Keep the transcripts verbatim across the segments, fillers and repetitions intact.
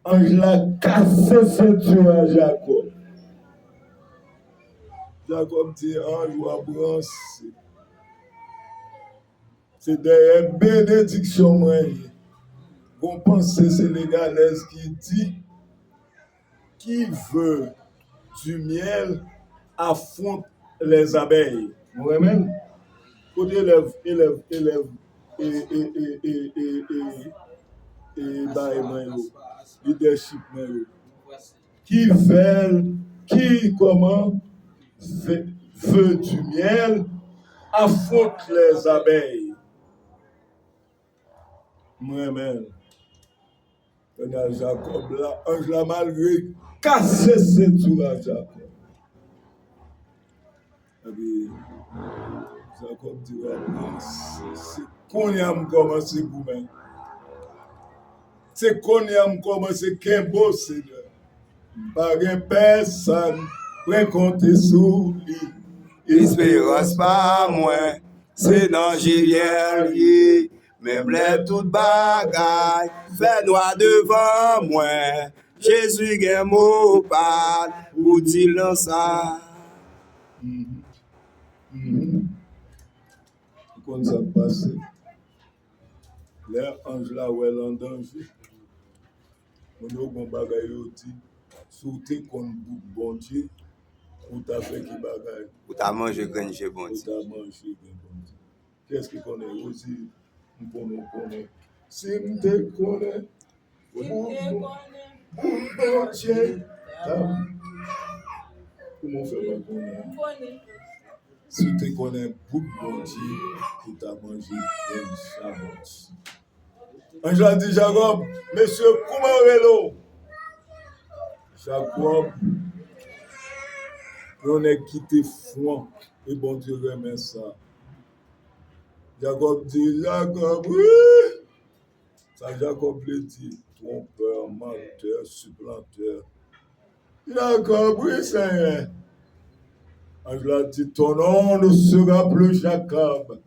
Anj la kase senti a Jakòb. Jakòb di anj ou a branse. Se dèyè benediksyon mwen ye. Gon panse senegalèz ki di, qui veut du miel affronte les abeilles. Nou renmen l? Kote elèv, elèv, elèv, e, e, e, e, e, e, e, bay mwen yo, lidèchip mwen yo. Qui veulent, qui, comment, veut, veut du miel, affronte les abeilles. M renmen l. Kounye a Jakòb la, anj la malgre kase senti a Jakòb. Epi Jakòb di, wè, se, se kounye a m kòmanse goumen. Se kounye a m kòmanse kenbe w, Senyè. M pa gen pèsonn, mwen konte sou li. Esperans pa mwen, se nan Jezikri. Menm lè tout bagay fè nwa devan mwen, Jezi gen mo pa l pou di l nan sa. Mhm. Mhm. Ou konn sa k pase? Lè anj la wè l an danje, moun yo gon bagay yo di, si w te konn bout Bondye, ou ta fè ki bagay? Ou ta manje grenn je Bondye. Ou ta manje grenn Bondye. Kiyès ki konnen? Rosie, m konnen, w konnen. Si m te konnen, si m te konnen, bout Bondye, ta, kòman w fè pa konnen? M konnen. Si w te konnen bout Bondye, ou ta manje grenn chabòt. Anj la di Jakòb, mesye, kouman yo rele w? Jakòb, yon nèg ki te fran, e Bondye renmen sa. Jakòb di, Jakòb, wi! Sa Jakòb vle di, twompè, mantè, siplantè. Jakòb, wi, Senyè. Anj la di, ton nom ne sera plus Jacob,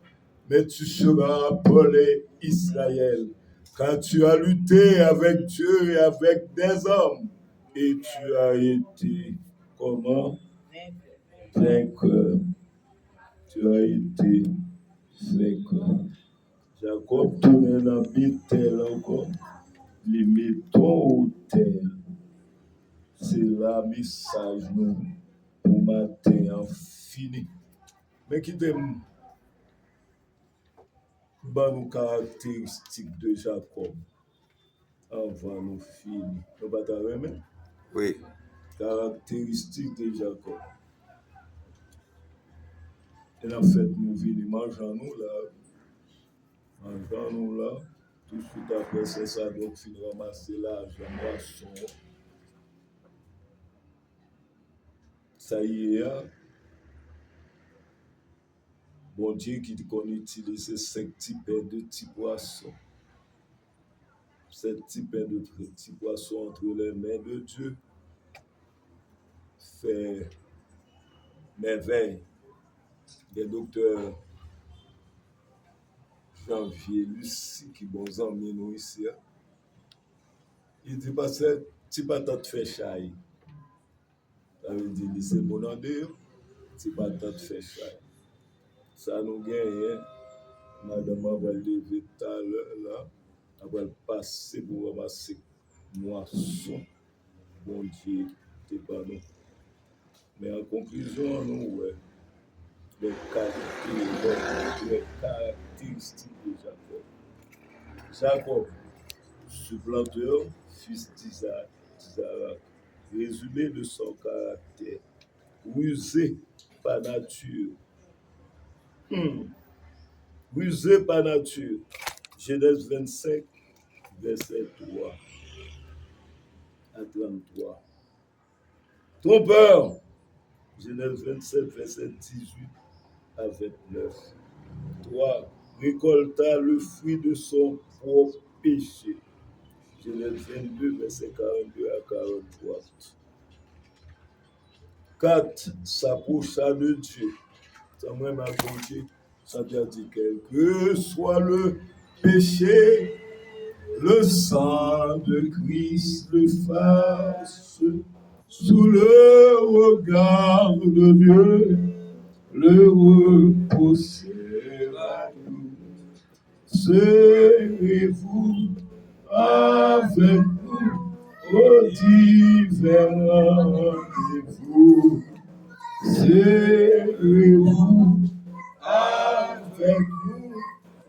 mais tu seras appelé Israël, car tu as lutté avec Dieu et avec des hommes, et tu as été comment? Vainqueur. Tu as été vainqueur. Jakòb tounen nan Betèl ankò. Li met yon otèl. Se la mesaj nou pou maten an fini. Men kite m ban nou karakteristik de Jakòb anvan nou fini. Nou pa ta renmen? Wi. Karakteristik de Jakòb. E n ap fèt nou vini manjan nou la. Manjan nou la. Touswit apre sè Sadwòk fin ranmase lajan mwason an. Sa ye a, Bondye ki te konn itilize senk ti pen, de ti pwason. Senk ti pen, de ti pwason entre les mains de Dieu. Fè mèvèy. Gen doktè Janvier Lucie ki bon zanmi nou isi a. Li di, pastè, ti patat fè chay. Sa vle di li se moun andeyò, ti patat fè chay. Sa nou genyen, madanm mwen pral leve talè la, l ap pral pase pou ranmase mwason Bondye te ban nou. Men an konklizyon an, nou wè lè kalite, lè, lè karakteristik de Jakòb. Jakòb, siplantè, fis d'Iza-, d'Izarak, rezime de son karaktè, rize pa nati. Hmm. Rize pa nati. Jenèz vennsenk, vèsè twa a tranntwa. Trompeur. Jenèz vennsenk, vèsè dizuit a vennèf. Twa, récolta le fruit de son propre péché. Jenèz vennde, vèsè karannde a karanntwa. Kat, s'approcha de Dieu. Sa mwen renmen ak Bondye, Chante a di, quel que soit le péché, Le sang de Christ l'efface sous le regard de Dieu, le repos sera doux. Serrez-vous avec nous au divin rendez-vous. Serrez-vous avec nous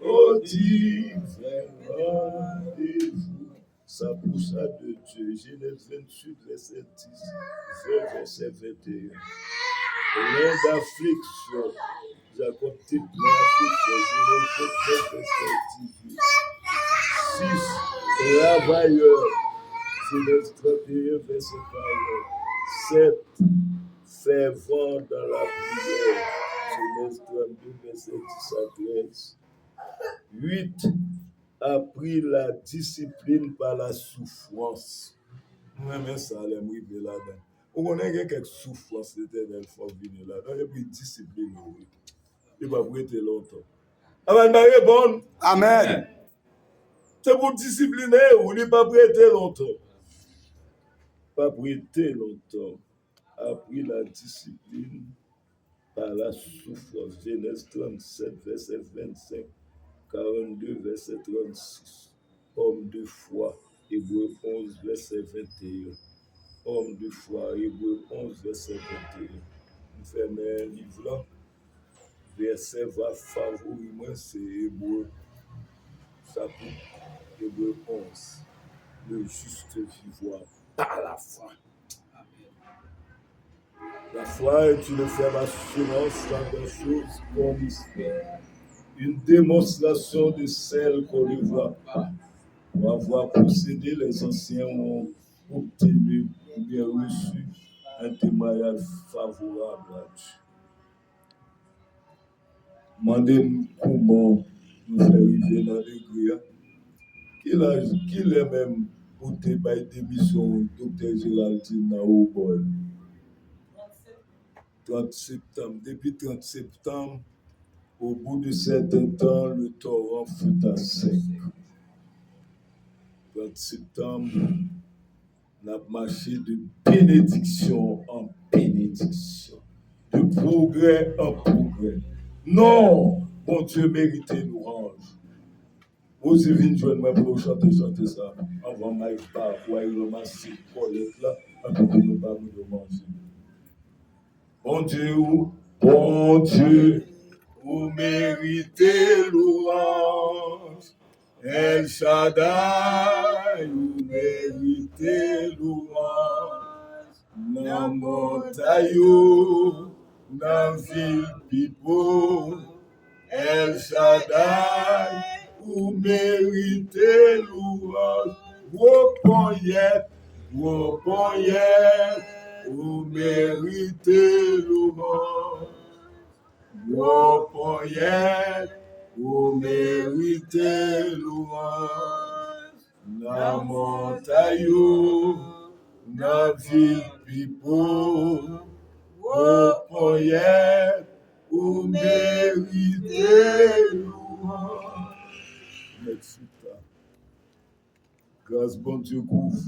au divin rendez-vous. Sa pou sa de Dieu, Genèse vingt-huit, verset dix, vingt, verset vingt et un. Plein d'affliction, Jacob te plen afliksyon, Genèse vingt-neuf, verset dix-huit. Six, travailleur, Genèse trente et un, verset quarante. Sept, fervent dans la prière, Genèse trente-deux, verset dix à treize. Huit, appris la discipline par la souffrance. Mwen renmen sa lè m rive ladan. Ou konnen gen kèk soufrans Letènèl fè w vini ladan, epi disipline ou wi. Li p ap rete lontan. Amen, bay reponn. Amen. Se pou disipline ou, li p ap rete lontan. P ap rete lontan. Appris la discipline par la souffrance. Genèse trente-sept, verset vingt-cinq, quarante-deux, verset trente-six. Homme de foi, Hébreu onze, verset vingt et un. Homme de foi, Hébreu onze, verset vingt et un. M fèmen liv la. Vèsè va favori mwen se Ebre, chapit Ebre onz. Le juste vivra par la foi. La foi est une ferme assurance dans des choses qu'on espère, une démonstration de celles qu'on ne voit pas. Pour avoir possédé, les anciens ont obtenu ou bien reçu un témoignage favorable à Dieu. Mande m kòman nou fè rive nan degre a. Ki laj, ki lè menm ou te bay demisyon w, Doktè Géraldine, nan Obòy? Trant septanm. Depi trant septanm, au bout de certain temps, le torrent fut à sec. Trant septanm, n ap mache de benediksyon an benediksyon, de pwogrè an pwogrè. Non, Bondye merite lwanj. Rosie vin jwenn mwen pou nou chante chante sa anvan Mike Barrois ranmase kòlèt la, anpi pou nou ba moun yo manje. Bondye ou, Bondye, ou merite lwanj. El Shaddai, ou merite lwanj. Nan montay yo, nan vil pi po, El Shaddai, ou merite lwanj. Gwo ponyèt, gwo ponyèt, ou merite lwanj. Gwo ponyèt, ou merite lwanj. Nan montay yo, nan vil pi po, gwo ponyèt, ou merite lwanj. Mèsi, Papa. Gras Bondye kouvri